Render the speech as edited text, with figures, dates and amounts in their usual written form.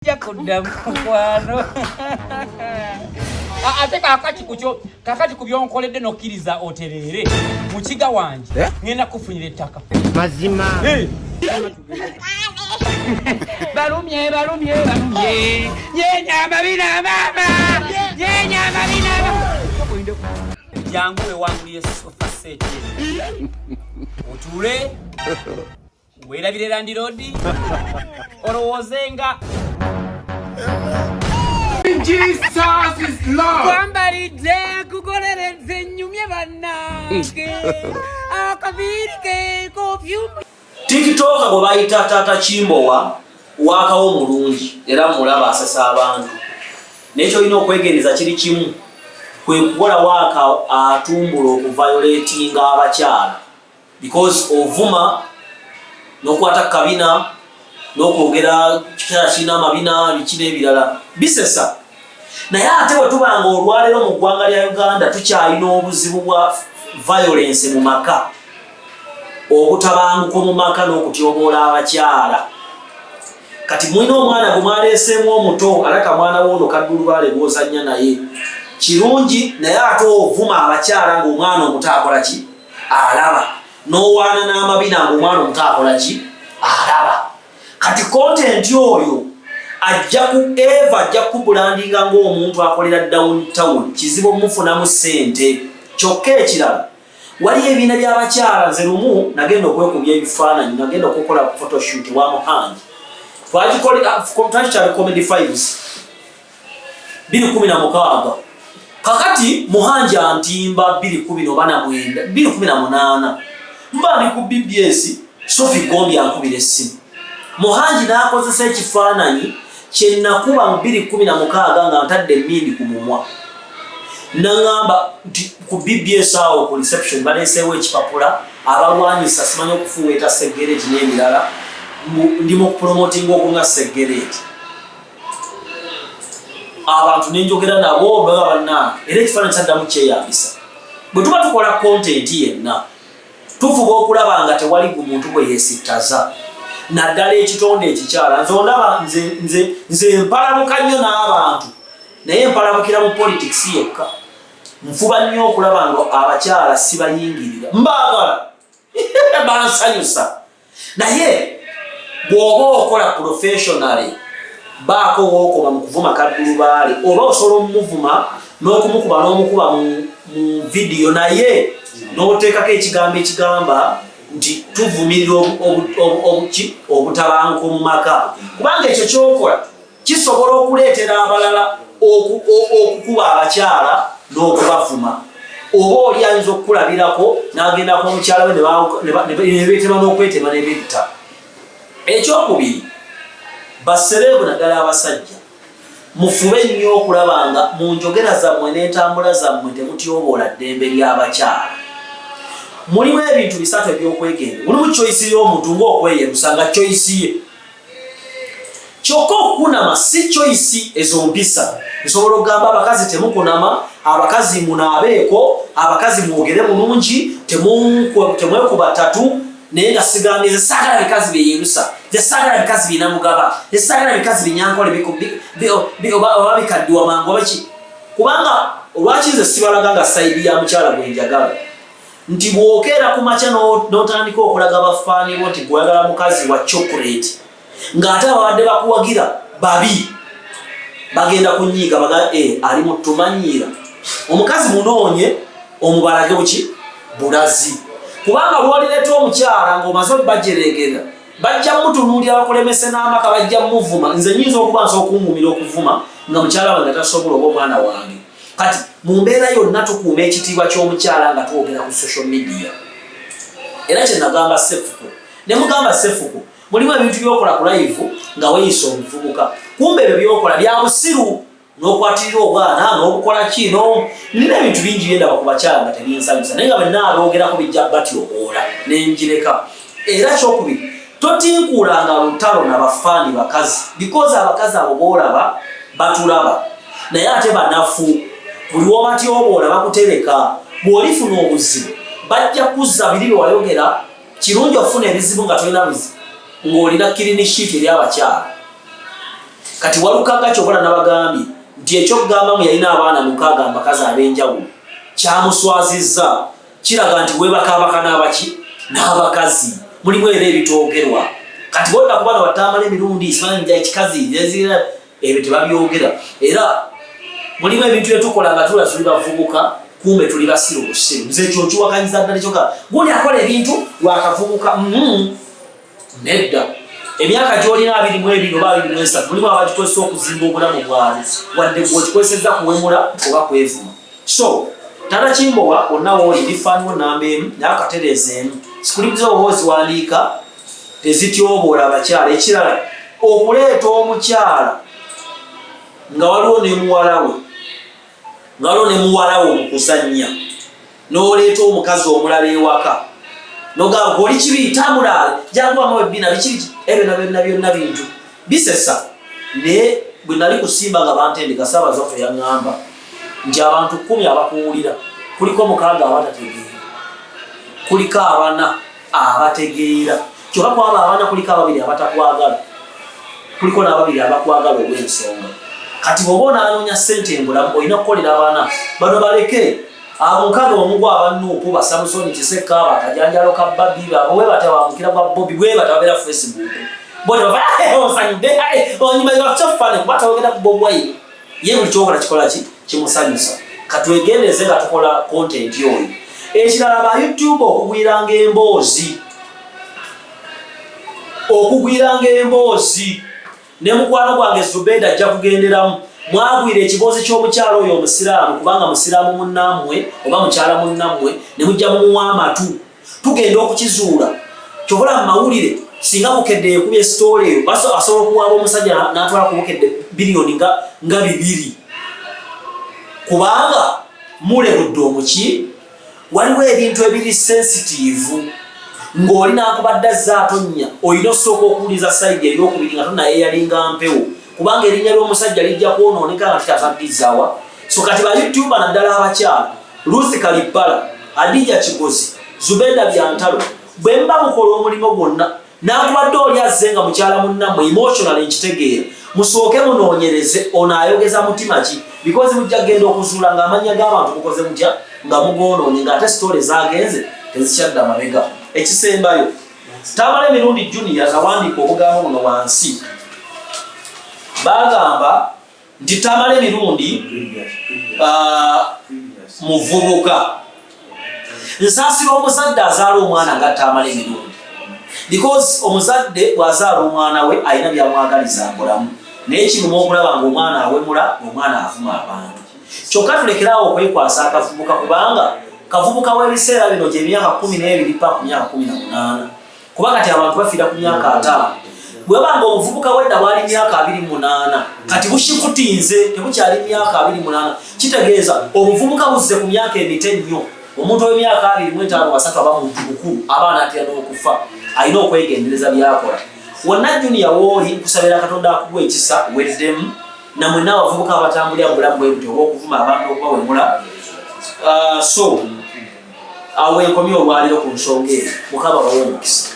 Sijja kudda mukwano. Ate kakati kukyo, kakati ku byonkoledde n'okkiriza otereere mukiga wange, Eh? Ngenda kufunira ettaka. Mazima. Hey. Balumye, balumye, balumye, nyenya amabina maama, nyenya amabina. Jangu wewangulire sofa set eno, otuule weerabire landlord, olowooze nga Jesus is Lord. Kwambalidde kukoleredde nnyumye bannange akaviiri ke kopyumu. TikTok gwe bayita Taata Kimbowa waakawo mulungi era mulaba asesa abantu, naye kyolina okwegendeza kiri kimu, kwe kukola waaka atumbula okuviolatinga abakyala, because ovuma n'okwata kabina n'okwogera kikyala kirina amabina biki n'ebirala bisesa. Naye ate bwe tuba nga olwaleero mu ggwanga lya Uganda tukyalina obuzibu bwa violence mu maka, obutabanguko mu maka n'okutyoboola abakyala. Kati mulina omwana gwe mwaleeseemu omuto, alaka mwana woono kaddulubaale gw'ozannya naye kirungi, naye ate ovuma abakyala ng'omwana omuto akola ki? Alaba. N'owaana n'amabina ng'omwana omuto akola ki? Alaba. Kati content oyo ajja ku eva ajja kubrandinga ng'omuntu akolera downtown, kizibu omufunamu ssente. Kyokka ekirala, waliyo ebibiina by'abakyala. Nze lumu nagenda okwekubya ebifaananyi, nagenda okukola photoshoot wa Muhangi, twakikyali Comedy Files 216. Kakati Muhangi antimba 2 oba 9, 218, mba ndi ku BBS, Sophie Gombi ankubira essimu. Muhangi n'akozesa ekifaananyi kyenakuba mu 216 nga ntadde emmindi ku mumwa, naŋŋamba nti ku BBS awo ku reception baleeseewo ekipapula abalwanyisa simanyi okufuweeta seggereeti n'ebirala, ndi mu kupromotinga okunywa seggereeti. Abantu nenjogera nabo baba bannange, era ekifaananyi kyaddamu kyeyambisa. Bwe tuba tukola content yenna, tufuba okulaba nga tewali gu muntu bwe yeesittaza, naddala ekitonde ekikyala. Nze ondaba nze mpalabuka nnyo n'abantu, naye mpalabukira mu politics yokka. Nfuba nnyo okulaba nga abakyala sibayingirira, mbaagala, bansanyusa, naye bw'oba okola professionally, baako wookoma mu kuvuma kaddulubaale. Oba osobola omumuvuma n'okumukuba n'omukuba mu vidiyo, naye n'oteekako ekigambo ekigamba nti tuvumirira obutabanguko mu maka, kubanga ekyo kyokola kisobola okuleetera abalala okukuba abakyala n'okubavuma. Oba oli ayinza okukulabirako n'agendako omukyala we ne beetema n'okwetema ne betta. Ekyokubiri, basereebu, naddala abasajja, mufube nnyo okulaba nga mu njogera zammwe n'entambula zammwe temutyoboola ddembe ly'abakyala. Mulimu ebintu bisatu ebyokwegendereza. Mulimu choice y'omuntu ng'okweyerusa nga choice ye, kyokka okukunama si choice. Ezo mpisa nsobola okugamba abakazi temukunama, abakazi munaabeeko, abakazi mwogere bulungi, temwekuba tatu, naye nga sigambye nze saagala bikazi byeyerusa, nze saagala bikazi binamugaba, nze saagala bikazi binyankole oba bikaddiwa mangu oba ki. Kubanga olwaki nze sibalaga nga side ya mukyala gwe njagala, nti bw'okeera ku makya n'otandika okulaga bafaani bo nti gweyagala mukazi wa chocolate, ng'ate ababadde bakuwagira babi, bagenda kunyiiga baga e, ali mutumanyiira. Omukazi munoonye omubalage buki bulazi, kubanga lwolireeta omukyala ng'omaze obajeregerera, bajja mutunuulira bakulemese n'amaka, bajja muvuma. Nze nyinza okuba nsobola okungumira okuvuma nga mukyala wange tasobola oba omwana wange. Kati mu mbeera yonna tukuuma ekitiibwa ky'omukyala nga twogera ku social media. Era kyenagamba Sefuku, ne mugamba, "Sefuku, mulimu ebintu byokola ku live nga weeyisa omuvubuka, kumbe ebyo byokola bya busiru n'okwatirira obwana n'obukola kino." Nina ebintu bingi byendaba ku bakyala nga tebinsanyusa, naye nga bwenna aboogerako bijja batyoboola, nenjireka. Era kyokubiri, totinkuulanga lutalo na bafaani bakazi, because abakazi abo boolaba batulaba, naye ate banafu. Buli wobatyoboola bakutereka. Bw'olifuna obuzibu bajja kuzza biri bye wayogera. Kirungi okufuna ebizibu nga tolina bizibu, ng'olina clean sheet eri abakyala. Kati Walukaga kyovola nabagambye nti ekyokugamba mu yalina abaana 6 abakazi ab'enjawulo kyamuswazizza, kiraga nti weebakaabaka n'abaki n'abakazi, mulimu era ebitoogerwa. Kati bonna kuba no batamala emirundi simanyi ekikazi ebyo tebabyogera, era mulimu ebintu byetukola nga tula tuli bavubuka, kumbe tuli basiru busiru. Nze ekyo nkiwakanyiza ddala, ekyoka guli akola ebintu lwakavubuka nedda. Emyaka gy'olina 22 oba 23 mulimu abagikozesa okuzimba obulamu bwabwe, wadde gwe okikozesezza kuwemula oba kwevuma. So Tata Kimbowa wonna wooli ndi faaniwo namba 1, naye akatereeza emu sikulibuza oba oziwandiika tezityoboola abakyala. Ekirala, okuleeta omukyala nga waliwo ne muwala we, nga waliwo ne muwala we mu kuzannya, n'oleeta omukazi omulala ewaka nogamba oli kibi, tambula jangubamu ebbina biki biki, ebyo nabyo byonna byonna bintu bisesa. Naye bwe nali kusimba nga bantendeka, Ssaabaza waffe yaŋŋamba nti abantu 10 abakuwulira kuliko 6 abatategeera, kuliko 4 abategeera, kyokka kwabo 4 kuliko 2 abatakwagala, kuliko n'ababiri abakwagala olw'ensonga. Kati bw'oba onaanoonya ssente embulamu olina kukolera bana bano, baleke abo 6 omugwa abanuupu ba Samusoni Kisekka, bakajanjalo ka Babi babo bwe bata bamukira gwa Bobi bwe bata babeera Facebook bo tebava osanyudde onyuma kyofane kuba tawogera ku Bobi Wine, ye buli kyokola kikola ki kimusanyusa. Katwegendereze nga tukola content oyo. Ekirala, ba YouTube okugwiranga emboozi, okugwiranga emboozi ne mukwano gwange Zubeda ajja kugenderamu, mwagwira ekiboozi ky'omukyalo oyo omusiraamu, kubanga musiraamu munnammwe oba mukyala munnammwe, ne mujja mumuwa amatu, tugenda okukizuula. Kyobola mu mawulire singa Bukedde ekubye sitoole eyo, asobola okuwaaba omusajja n'atwala ku Bukedde biliyoni nga 2, kubanga mulebudde omuki. Waliwo ebintu ebiri sensitiivu ng'oli n'akubadde azze atonnya, olina osooka okuwuliza sayidi ey'okubiri nga tonaye yalinga mpewo, kubanga erinnya ly'omusajja lijja kwonooneka nga tukyasaddizawa. So kati ba YouTuber naddala abakyala, Ruth Kalibbala, Adija Kigozi, Zubeda Byantalo, bwe muba mukola omulimu gwonna n'akubadde oli azze nga mukyala munnammwe emotional, nkitegeera, musooke munoonyereze ono ayogeza mutima ki, because mujja kugenda okuzuula ng'amannya g'abantu mukoze mutya nga mugoonoonye, ng'ate sitole zagenze tezikyadda mabega. Ekisembayo, Tamala Emirundi Junior nawandiika obugambo buno wansi, bagamba nti Tamala Emirundi muvubuka. Nsaasira omuzadde azaala omwana nga Tamala Emirundi, because omuzadde bw'azaala omwana we alina byamwagaliza akolamu, naye kiruma okulaba ng'omwana awemula, omwana avuma abantu. Kyokka tulekeraawo okwekwasa akavubuka, kubanga kavubuka w'ebiseera bino gy'emyaka 12 pa ku myaka 18, kuba kati abantu bafiira ku myaka 50. Bwebanga obuvubuka bwedda bwali myaka 28, kati bushifutinze tebukyali myaka 28, kitegeeza obuvubuka buzze ku myaka emito ennyo. Omuntu ow'emyaka 25 3 aba muntu mukulu, aba anaatera n'okufa, alina okwegendereza byakola. Wonna Junior wooli, nkusabira Katonda akuwa ekisa weddemu, namwenna abavubuka abatambulira mu bulamu bwe butyo obw'okuvuma abantu, okubawemula. So awo enkomye olwaliro ku nsonga eyo. Mukama bawe omukisa.